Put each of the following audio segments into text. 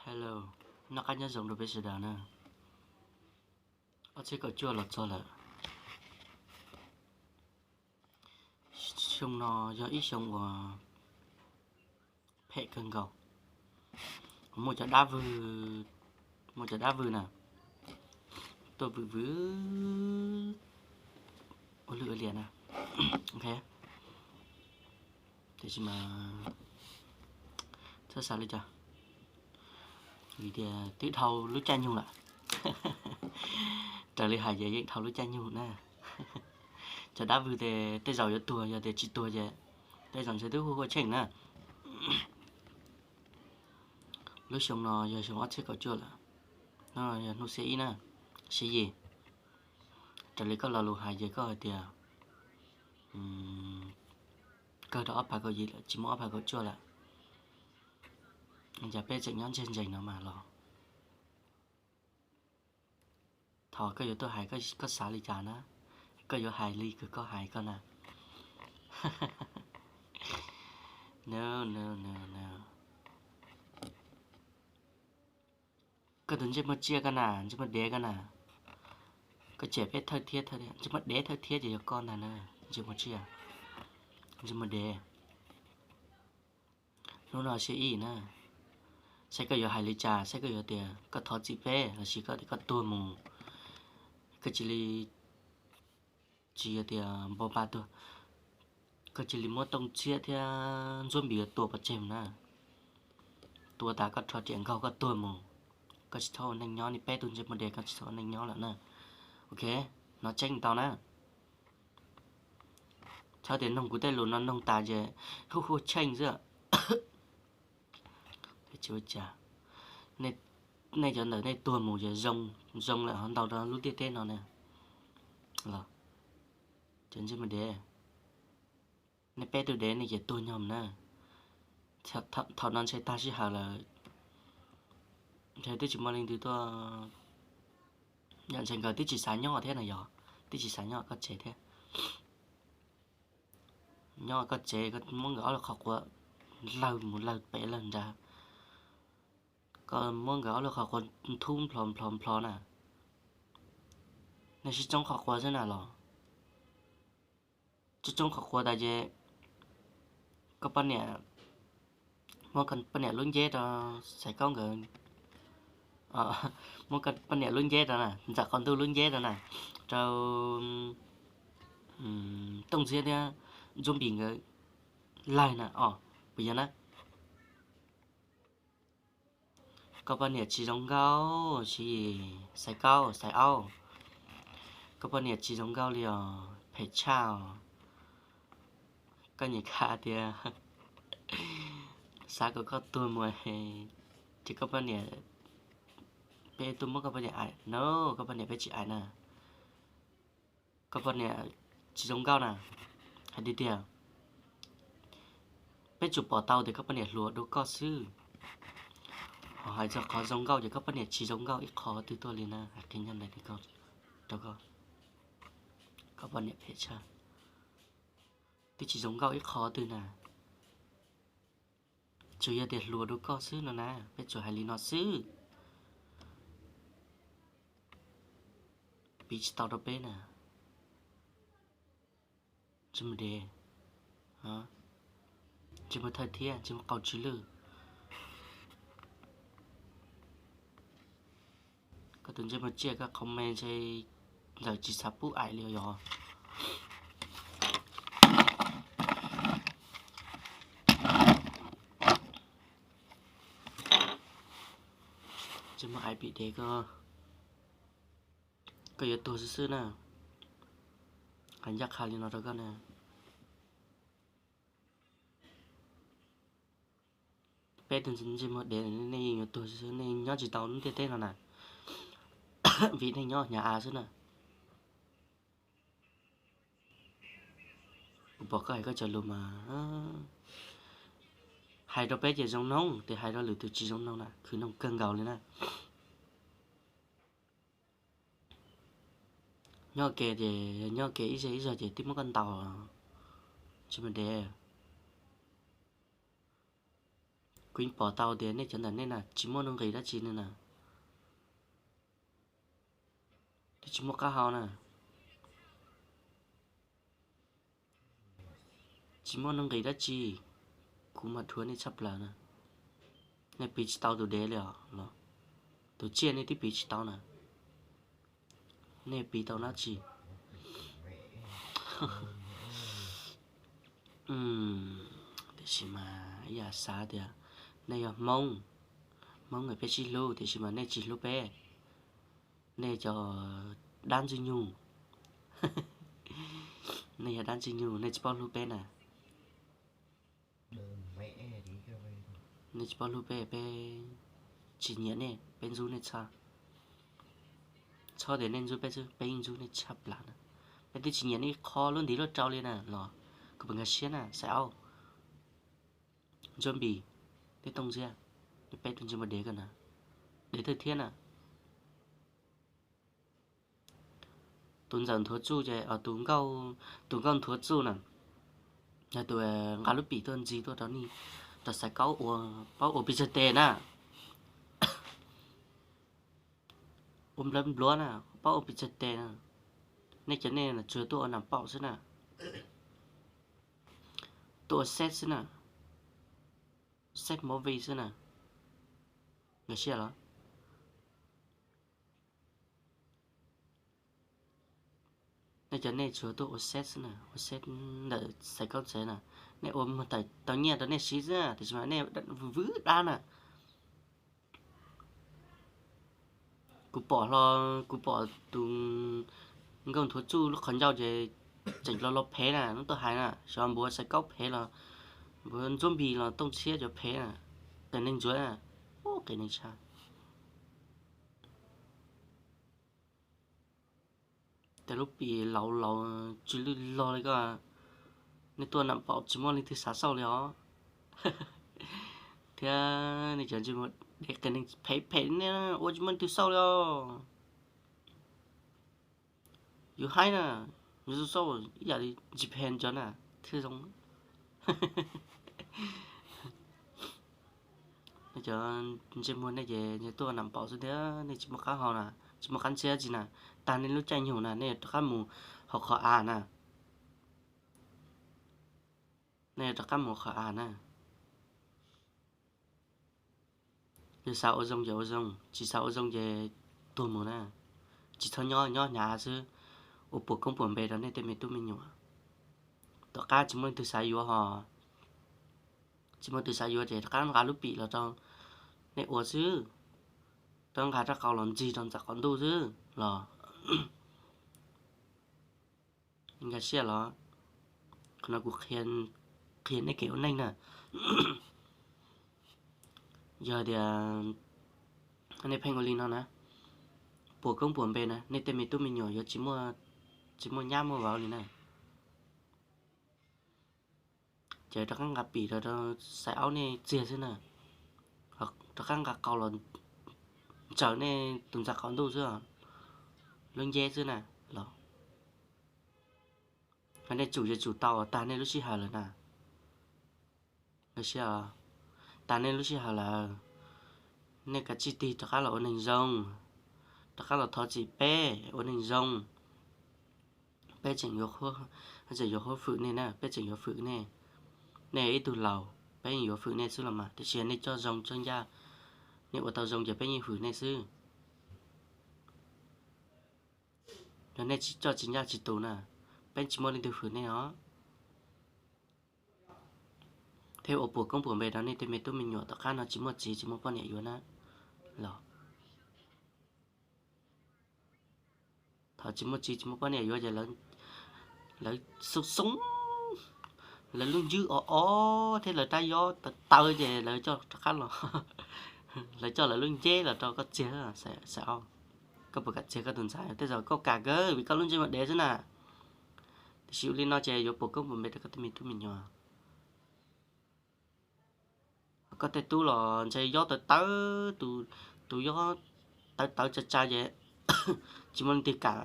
Hello, noj qab nyob zoo rau peb sawv daws na. Ob txhiab kaum cuaj los txog lawm. Xyoo no yog ib xyoo uas phem kawg nkaus. Muaj cov dab vwg, muaj cov dab vwg na, tuaj vwm vwm ua lwj ua liam na. Ok, tiam sis mas txhob xav li cas, vim tias twb dhau lub caij nyoog lawm. Raws li hais ces yeej dhau lub caij nyoog na. Cov dab vwg ces tej zaum yuav tuag, yog tias tsis tuag ces tej zaum ntshe twb hu ua tsheej na. Lub xyoo no yog xyoo ob txhiab kaum cuaj lawm, no yog hnub xiab ib na, xiab yim. Raws li koj lo lus hais ces koj hais tias kawg rau ob phav kaum yim lawm, tsis muaj ob phav kaum cuaj lawm. Cas peb tseem nyob ntseg ntsees no mas los? Thaum koj yuav tuaj hais, koj xav li cas na? Koj yuav hais li kws koj hais koj na? No, no, no, no. Koj tus ntsej muag tsiaj koj na, ntsej muag dev koj na. Koj cem peb thawj thiab, ntsej muag dev thawj thiab ces yog koj ntag na, ntsej muag tsiaj, ntsej muag dev. Hnub no xiab ib na, saib koj yuav hais li cas, saib koj yuav tias koj thov txim peb lossis koj tias koj tuag mus, koj cia li, tsis yog tias npo pa tuag, koj cia li muab Tooj Txiab thiab Ntsuab Npis tua pov tseg mus na. Tua tas koj rho riam nkaug koj tuag mus, koj tsis txhob ua neej nyob, nej peb tug ntsej muag dev koj tsis txhob ua neej nyob lawm na. Ok, no tseeb tau na. Txhob tias noog kuv tej lus no noog tas ces hu hu tsheej xwb. Tsis ua cas. Nej cov ntawm nej tuag mus ces zoo, zoo lawm ho ntau rau lub ntiaj teb no na. Los, cov ntsej muag dev, nej peb tug dev nej ces tuag nyog na. Thaum no ntshe tag sij hawm lawm, ntshe twb tsis muaj leej twg tuaj, yog ntshe nkawd twb tsis xav nyob thiab na yog, twb tsis xav nyob koj tsev thiab. Nyob koj tsev koj muab nkawd ob lub qhov quav lawg mus lawg pem lawg nrad, koj muab nkawd ob lub qhov quav nthub nplho nplho nplho na. Nej sib tsoob qhov quav xwb na los? Tsoob tsoob qhov quav tas ces koj poj niam, muab koj poj niam lub nceb rau Xaiv Kaub nkawd, muab koj poj niam lub nceb rau na, Ntxawm Qaum Ntuj lub nceb rau na, rau Tooj Txiab thiab Ntsuab Npis nkawd laig na os, puas yog na? Koj poj niam tsis zoo nkauj, Xaiv Kaub, Xaiv Aub, koj poj niam tsis zoo nkauj li os, phem tshaj os. Koj nyiam kha tias xav kom koj tuag mus, ces koj poj niam, peb tuaj muab koj poj niam aim no, koj poj niam peb tsis aim na. Koj poj niam tsis zoo nkauj na, hais tiag tiag. Peb tsuas pom tau tias koj poj niam hluas dua koj xwb. Ho hais txog qhov zoo nkauj ces koj poj niam tsis zoo nkauj ib qho twg tuaj li na, hais qhia nyob ntawm rau koj, koj poj niam phem tshaj, twb tsis zoo nkauj ib qho twg na. Tsuas yog tias hluas dua koj xwb no na, peb tsuas hais li no xwb. Piv tsis tau rau peb na. Tsis mus dev, tsis mus thawj thiab tsis mus qau tsis lwj. Koj tus ntsej muag tsiaj koj qhov me ntshe Ntxawm tsis xav pub aim li yog. Tsis muaj aim pim dev ko, koj yuav tuag xwb xwb na. Hais ncaj qha li no rau koj na. Peb tug ntsej muag dev, nej yeej yuav tuag xwb xwb, nej nyob tsis tau lub ntiaj teb no na. Vim nej nyob hnyav av xwb na. Kuv pom koj hais koj cov lus mas hais rau peb ces zoo noog, tias hais rau lwm tus tsis zoo noog na, khwv noog kawg nkaus li na. Nyob ke ces nyob ke ib zaug ib zaug ces twb muab koj ntaus, tsis muaj dev. Kuv yeej pom tau tias nej cov ntawm nej na tsis muaj nuj nqis dab tsi li na, twb tsis muaj qab hau na, tsis muaj nuj nqis dab tsi. Kuv mas dhuav nej tshaj plaws na. Nej piv tsis tau tus dev li os los? Tus tsiaj nej twb piv tsis tau na, nej piv tau dab tsi? Tiam sis mas ib yam xav tias nej yog Hmoob, Hmoob es peb sib hlub, tiam sis mas nej tsis hlub peb. Nej cov dab ntxwg nyoog, nej yog dab ntxwg nyoog, nej tsis paub hlub peb na. Nej tsis paub hlub peb, peb tsis nyiam nej, peb ntxub nej txhaj, txhob tias nej ntxub peb xwb, peb yeej ntxub nej tshaj plaws na. Peb twb tsis nyiam nej qho lub ntiv lub rau li na los, kuv puas nkag siab na Xaiv Aub, Ntsuab Npis, Teb Tooj Ntxiab, peb tus ntsej muag dev kawg na, dev thawj thiab na. Tus ntxawm nthuav txuj ces, tus nkauj, tus nkauj nthuav txuj na, yog tus nqa lub pim tuaj ntxiv tuaj rau nej, rau Xaiv Kaub ua, paub ua pis tsawg tes na, ua nplawv npluav na, paub ua pis tsawg tes na. Nej cov nej tsuas tuaj ua nam paum xwb na, tuaj ua sex xwb na, sex movie xwb na, nkag siab los? Nej cov nej tsuas tuaj ua sex xwb na, ua sex ntawm Xaiv Kaub tsev na, nej ua muag tau nyiaj rau nej siv xwb na, tiam sis mas nej vwm vwm dab na. Kuv pom hlo, kuv pom tus nkauj nthuav txuj lub qhov ncauj ces tseem los los phem na, hnub tuaj hais na, xyov npuav Xaiv Kaub phem los npuav Ntsuab Npis los Tooj Ntxiab cov phem na, qias neeg ntsuav na, qias neeg tshaj. Tej lub pim laus laus tsis lwj log li ko, nej tuaj nam paum tsis muaj leej twg xav xauj li os. Thiab nej cov ntsej muag dev qias neeg phem phem nej ua tsis muaj leej twg xauj li os. Yus haib na, yus xauj xauj ib yam li Japan cov na thiaj zoo. Nej cov ntsej muag nej ces nej tuaj nam paum xwb thiab nej tsis muaj qab hau na, tsis muaj qab ntxhiab tsi na. Tag nej lub caij nyoog na nej rov qab mus hauv qhov av na. Nej rov qab mus qhov av na. Yog xav ua zoo ces ua zoo, tsis xav ua zoo ces tuag mus na. Tsis txhob nyob, nyob hnyav xwb, ua puas koob puas npe rau nej tej me tub me nyuam. Tom qab tsis muaj leej twg xav yuav ho, tsis muaj leej twg xav yuav ces rov qab nqa lub pim los rau nej ua xwb, rov nqa rab qau los ntxig rau ntxam qaum ntuj xwb los. Nkag siab los? Qhov no kuv qhia nej kev ua neej na. Yog tias nej pheej ua li no na, puas koob puas npe na, nej tej me tub me nyuam yuav tsis muaj nyab muaj vauv li na. Ces rov qab nqa pim rau rau Xaiv Aub nej txiag xwb na, rov qab nqa qau los ntsaws nej tus ntxag qaum ntuj xwb, lub nceb xwb na los. Ho nej tsum yuav tsum tau tag nej lub sij hawm lawm na. Tag nej lub sij hawm lawm, nej kav tsij tig rov qab los ua neeg zoo, rov qab los thov txim peb ua neeg zoo. Peb tseem yuav, tseem yuav hwm nej na, peb tseem yuav hwm nej. Nej ib tug laus peb yeej yuav hwm nej xwb los mas, tiam sis nej coj zoo coj ncaj, nej ua tau zoo ces peb yeej hwm nej xwb. Yog nej tsis coj tsis ncaj tsis tus na, peb tsis muaj leej twg hwm nej os. Thiab ua puas koob puas npe rau nej tej me tub me nyuam, tom qab no tsis muaj txiv tsis muaj poj niam yuav na los. Thaum tsis muaj txiv tsis muaj poj niam yuav ces lawv xoo xoo, lawv lub ntswb o o thiab lawv rab yob tawv tawv ces lawv coj rov qab los, lawv coj lawv lub nceb los rau koj txiag, Xaiv Aub. Koj puas kam txiag koj tus ntxhais? Tej zaum koj kam kawg vim koj lub ntsej muag dev xwb na. Tiam sis ua li no ces yuav puas koob puas npe rau koj tej me tub me nyuam. Koj tej tub los ntshe yob tawv tawv, tus yob tawv tawv tsa tsa ces tsis muaj leej twg kam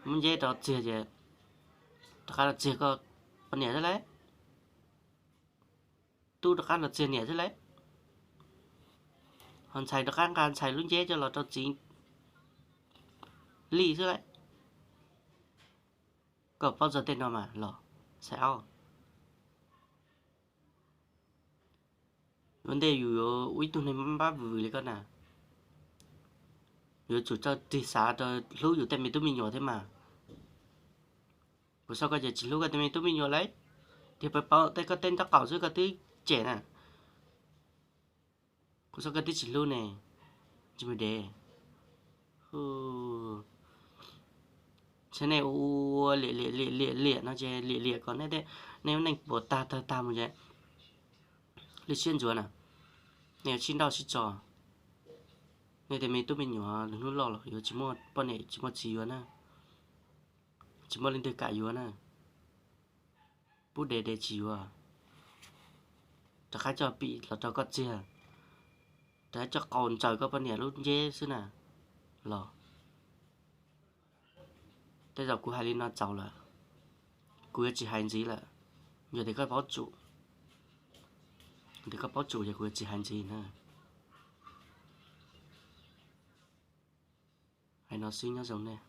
muab nceb rau txiag ces rov qab los txiag koj poj niam xwb lauj. tub rov qab los txiag niam xwb lauj. Ho ntxhais rov qab nqa ntxhais lub nceb coj los rau txiv li xwb lauj. Koj paub txog tej no mas los, ntxhais aub? Ua ntej yus yuav ua ib tug neeg npab vwm li koj na, yuav tsum txawj tig xav rau hlub yus tej me tub me nyuam thiab mas. Kuv xav koj ces tsis hlub koj tej me tub me nyuam lauj. Tiag, paub tej koj tej nraub qaum xwb koj twb cem na. Kuv xav koj twb tsis hlub ne, tsis mus dev. Saib nej ua ua liam liam liam liam liam no ces liam liam kom nej lub neej puas tag tawg tag mus ces lub siab ntsuav na, nej yuav sib nrauj sib tso. Nej tej me tub me nyuam lwm hnub loj los yuav tsis muaj poj niam tsis muaj txiv yuav na, tsis muaj leej twg kam yuav na. Pub dev dev tsis yuav, rov qab coj pim los rau koj txiag, rov qab coj qau ntsaws koj poj niam lub nceb xwb na los. Tej zaum kuv hais li no txaus lawm, kuv yuav tsis hais ntxiv lawm. Yog tias koj paub tsum, tias koj paub tsum ces kuv yuav tsis hais ntxiv na. Hais no xwb, nyob zoo nej.